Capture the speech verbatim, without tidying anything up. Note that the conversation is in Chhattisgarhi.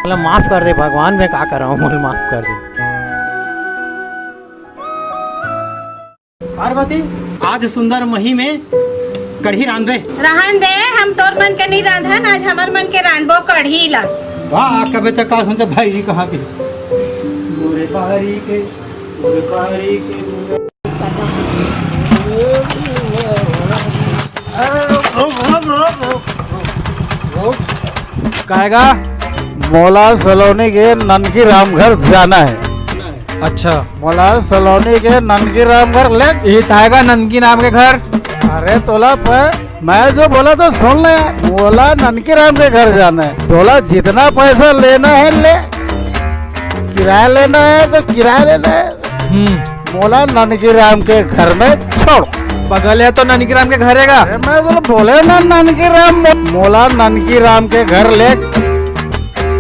मोला माफ कर दे भगवान, मैं का करंव, मोला माफ कर दे। पार्वती, आज सुंदर मही में कढ़ी रांधबे? रहन दे, हम तोर मन के नहीं रांधन, आज हमर मन के रांधबो कढ़ी ला। वाह, कबे तक का सोचे भैरी कहाँ के? मोरे बारी के, मोरे बारी के। काहे गा? मोला सलोनी के ननकी राम घर जाना है। अच्छा। मोला सलोनी के ननकी राम घर ले। ये ताय गा ननकी राम के घर। अरे तोला प-, मैं जो बोला तो सुन ले। मोला ननकी राम के घर जाना है। तोला जितना पैसा लेना है ले, किराया लेना है तो किराया लेना है। हम्म। मोला ननकी राम के घर में छोड़। बगल है तो ननकी राम के घर है गा। अरे मैं बोला, बोले ना ननकी राम, मोला ननकी राम के घर ले।